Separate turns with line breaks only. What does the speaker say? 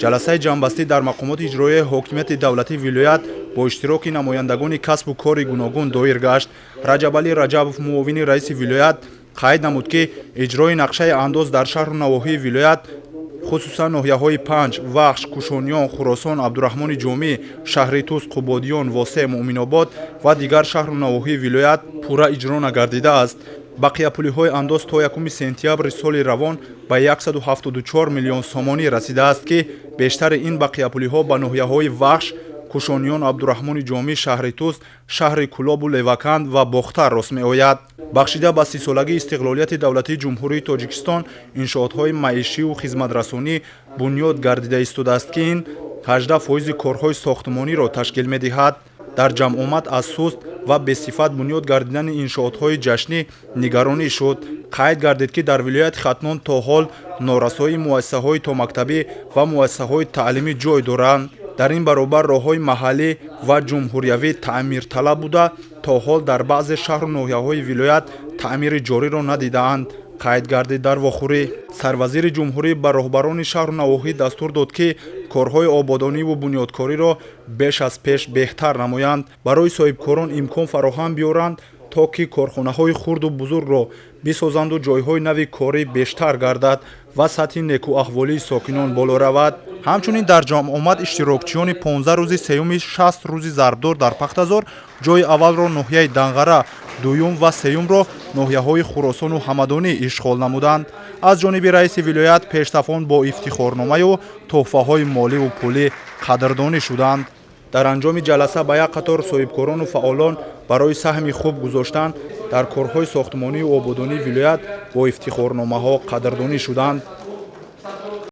Ҷаласаи ҷамъбастӣ дар мақомоти иҷроияи ҳокимияти давлатии вилоят бо иштироки намояндагони касбу кори гуногун доир гашт. Раҷабалӣ Раҷабов, муовини раиси вилоят, қайд намуд, ки иҷрои нақшаи андоз дар шаҳру навоҳии вилоят, хусусан ноҳияҳои Панҷ, Вахш, Кушониён, Хуросон, Абдураҳмони Ҷомӣ, шаҳри Тус, Қубодиён, Восеъ, Муъминобод ва дигар шаҳру навоҳии вилоят пурра иҷро нагардидааст. Бақияпулиҳои андоз то 1 сентябри соли равон ба 174 миллион сомонӣ расидааст, ки бештари ин бақияпулиҳо ба ноҳияҳои Вахш, Кушониён, Абдураҳмони Ҷомӣ, шаҳри Тус, шаҳри Кӯлобу Леваканд ва Бохтар рост меояд. Бахшида ба 30-солагии истиқлолияти давлатии Ҷумҳурии Тоҷикистон иншоотҳои маишиву хизматрасонӣ бунёд гардида истодааст, ки ин 18 фоизи корҳои сохтмониро ташкил медиҳад. Дар ҷамъомад аз суст ва бесифат бунёд гардидани иншоотҳои ҷашнӣ нигаронӣ шуд. Қайд гардид, ки дар вилояти Хатлон то ҳол норасоии муассисаҳои томактабӣ ва муассисаҳои таълимӣ ҷой доранд. Дар ин баробар роҳҳои маҳаллӣ ва ҷумҳуриявӣ таъмирталаб буда, то ҳол дар баъзе шаҳру ноҳияҳои вилоят таъмири ҷориро надидаанд, қайд гардид дар вохӯрӣ. Сарвазири ҷумҳурӣ ба роҳбарони шаҳру навоҳӣ дастур дод, ки корҳои ободониву бунёдкориро беш аз пеш беҳтар намоянд, барои соҳибкорон имкон фароҳам биёранд, то ки корхонаҳои хурду бузургро бисозанду ҷойҳои нави корӣ бештар гардад ва сатҳи некӯаҳволии сокинон боло равад. Ҳамчунин дар ҷамъомад иштирокчиёни 15 рӯзи сеюми 60 рӯзи зарбдор дар Пахтазор ҷойи аввалро ноҳияи Данғара, дуюм ва сеюмро ноҳияҳои Хуросону Ҳамадонӣ ишғол намуданд. Аз ҷониби раиси вилоят пештафон бо ифтихорномаю тӯҳфаҳои моливу пулӣ қадрдонӣ шуданд. Дар анҷоми ҷаласа ба як қатор соҳибкорону фаъолон барои саҳми хуб гузоштан дар корҳои сохтмонию ободонии вилоят бо ифтихорномаҳо қадрдонӣ шуданд.